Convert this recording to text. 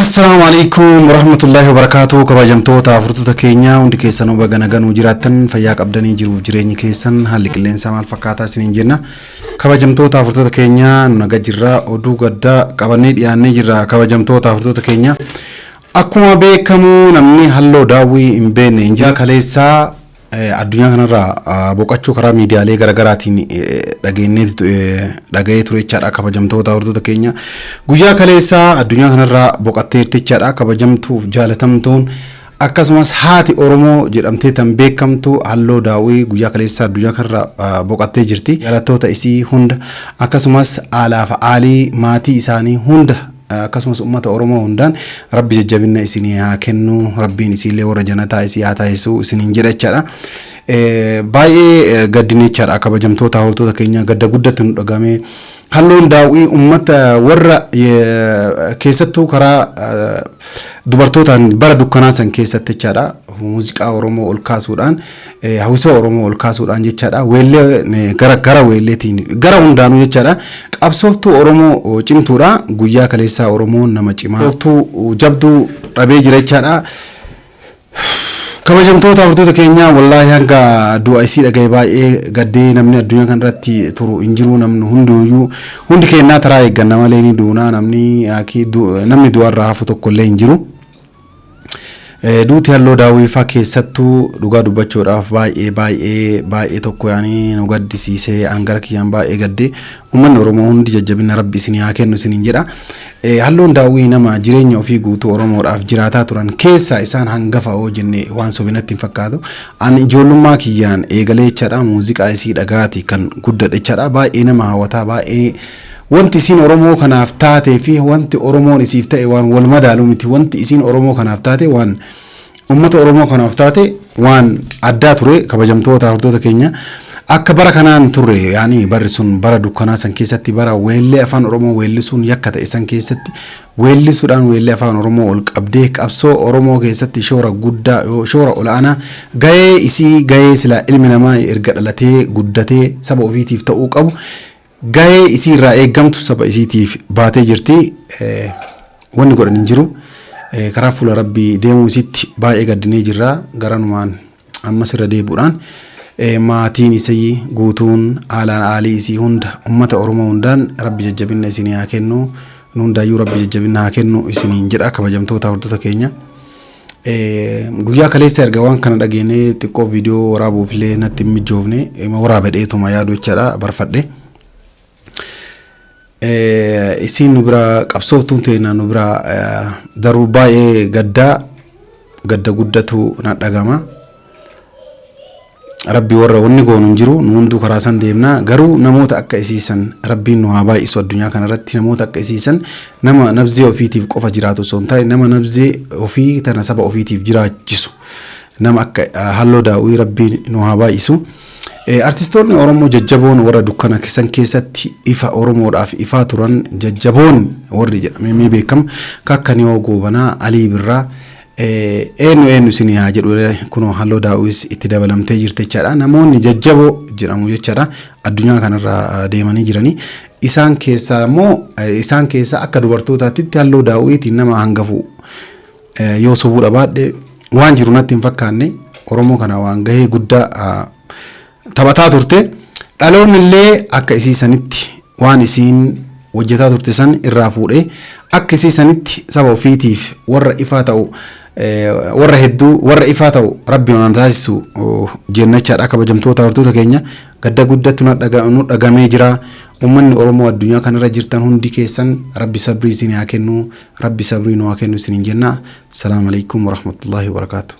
Assalaamu alaikum warahmatullahi wabarakaatuh. Kabajamtoota afurtoota keenya hundi keessanuu baga naganuu jiraattan, fayyaa qabdanii, jiruuf jireenyi keessan haalli qilleensaa maal fakkaataa isiniin jenna. Kabajamtoota afurtoota keenya, nu naga jirra. Oduu gaddaa qabannee dhiyaannee jirra. Kabajamtoota afurtoota keenya, akkuma beekamu namni Halloo Daawwii hin beekne hin jiru. Kaleessaa addunyaa kanarraa boqachuu karaa miidiyaalee garaagaraatiin dhageenyee dhaga'ee ture jechaadha. Kabajamtoota hordoftoota keenya, guyyaa kaleessaa addunyaa kanarraa boqatteerti jechaadha. Kabajamtuuf jaalatamtuun, akkasumas haati Oromoo jedhamtee tan beekamtu Halloo Daawwii guyyaa kaleessaa addunyaa kanarraa boqattee jirti. Jaalattoota isii hunda, akkasumas aalaaf aalii maatii isaanii hunda, akkasumas uummata Oromoo hundaan Rabbi jajjabina isinii haa kennu, Rabbiin isiillee warra janataa isii haa taasisu isiniin jedha jechaadha. Baay'ee gaddine jechaadha. Kabajamtoota hordoftoota keenya, gadda guddatti nu dhagame. Halloon Daawwii uummata warra keessattuu karaa dubartootaan bara dukkanaa san keessatti jechaadha. Muuziqaa Oromoo ol kaasuudhaan, hawwisoo Oromoo ol kaasuudhaan jechaadha. Weellee gara gara weelleetiin gara hundaanuu jechaadha. Qabsooftuu Oromoo cimtuudha. Guyyaa kaleessaa Oromoon nama cimaa, qabsooftuu jabduu dhabee jira jechaadha. Kabajamtoota hordoftoota keenya, wallaahi hanga du'a isii dhagaye baay'ee gaddee. Namni addunyaa kanarratti turu hin jiru. Namni hundiyyuu, hundi keenyaa taraa eegganna malee ni duunaa. Namni du'arraa hafu tokko illee hin jiru. Duuti Halloo Daawwiifaa keessattuu dhugaa dubbachuudhaaf baay'ee baay'ee baay'ee tokko yaanii nu gaddisiisee. An gara kiyyaan baay'ee gaddee. Uummanni Oromoo hundi jajjabina Rabbi isinii haa kennu isiniin jedha. Halloon Daawwii nama jireenya ofii guutuu Oromoodhaaf jiraataa turan keessaa isaan hangafa oo jenne waan sobinatti hin fakkaatu. An ijoollummaa kiyyaan eegalee jechaadha, muuziqaa isii dhagaati kan guddadhe jechaadha. Baay'ee nama hawwataa, baay'ee wanti isiin Oromoo kanaaf taatee fi wanti Oromoon isiif ta'e waan wal madaalu miti. Wanti isiin Oromoo kanaaf taate, waan uummata Oromoo kanaaf taate waan addaa ture. Kabajamtoota hordoftoota keenya, akka bara kanaan turre yaani barri sun bara dukkanaa san keessatti, bara weellee afaan Oromoo weellisuun yakka ta'e san keessatti, weellisuudhaan weellee afaan Oromoo ol qabdee qabsoo Oromoo keessatti shoora guddaa, shoora ol'aanaa, gahee isii, gahee silaa ilmi namaa erga dhalatee guddatee saba ofiitiif ta'uu qabu, gahee isii irraa eeggamtu saba isiitiif baatee jirti. Wanni godhan hin jiru. Karaa fuula Rabbii deemuu isitti baay'ee gaddinee jirra. Garanumaan ammas irra deebi'uudhaan maatiin isii guutuun, haalaan aalii isii hunda, ummata Oromoo hundaan Rabbi jajjabina isinii haa kennu. Nu hundaayyuu Rabbi jajjabina haa kennu isiniin jedha. Kabajamtoota hordoftoota keenya. Guyyaa kaleessa erga waan kana dhageenyee xiqqoo viidiyoo waraabuuf illee natti hin mijoofne. Waraabedheetuma yaadu jechaadha barfadhe. Isiin nu bira, qabsooftuun teenya nu bira daruu baay'ee gaddaa, gadda guddatu na dhagama. Rabbi warra wanni goonu hin jiru, nu hunduu karaa san deemna. Garuu namoota akka isiisan Rabbiin nu haa baay'isu addunyaa kanarratti. Namoota akka isiisan, nama nabzee ofiitiif qofa jiraatu osoo hin taane, nama nabzee ofii tana saba ofiitiif jiraachisu, nama akka Halloo Daawwii Rabbiin nu haa baay'isu. Artistoonni Oromoo jajjaboon warra dukkana san keessatti ifa Oromoodhaaf ifaa turan, jajjaboon warri jedhamee beekamu akka Niyoo Goobanaa, Alii Birraa, eenyu eenyu isin haa jedhu, kunoo Halloo Daawwis itti dabalamtee jirti jechaadha. Namoonni jajjaboo jedhamu jechaadha addunyaa kanarra deemanii jiranii. Isaan keessaa immoo, isaan keessaa akka dubartootaatti Halloo Daawwiitiin nama hangafu yoo sobuu dhabaadhe waan jiru natti hin fakkaanne. Oromoo kana waan gahee guddaa taphataa turte. Dhaloonni illee akka isii sanitti waan isiin hojjetaa turte san irraa fuudhee akka isii sanitti saba ofiitiif warra ifaa ta'u, warra hedduu warra ifaa ta'u Rabbi waan taasisu jennachaadha. Kabajamtoota hordoftoota keenya, gadda guddatu nu dhagamee jira. Uummanni Oromoo addunyaa kanarra jirtan hundi keessan Rabbi sabrii isin haa kennu, Rabbi sabrii nu haa kennu isiniin jenna. Salaamu alaikum warahmatullahi wabarakaatu.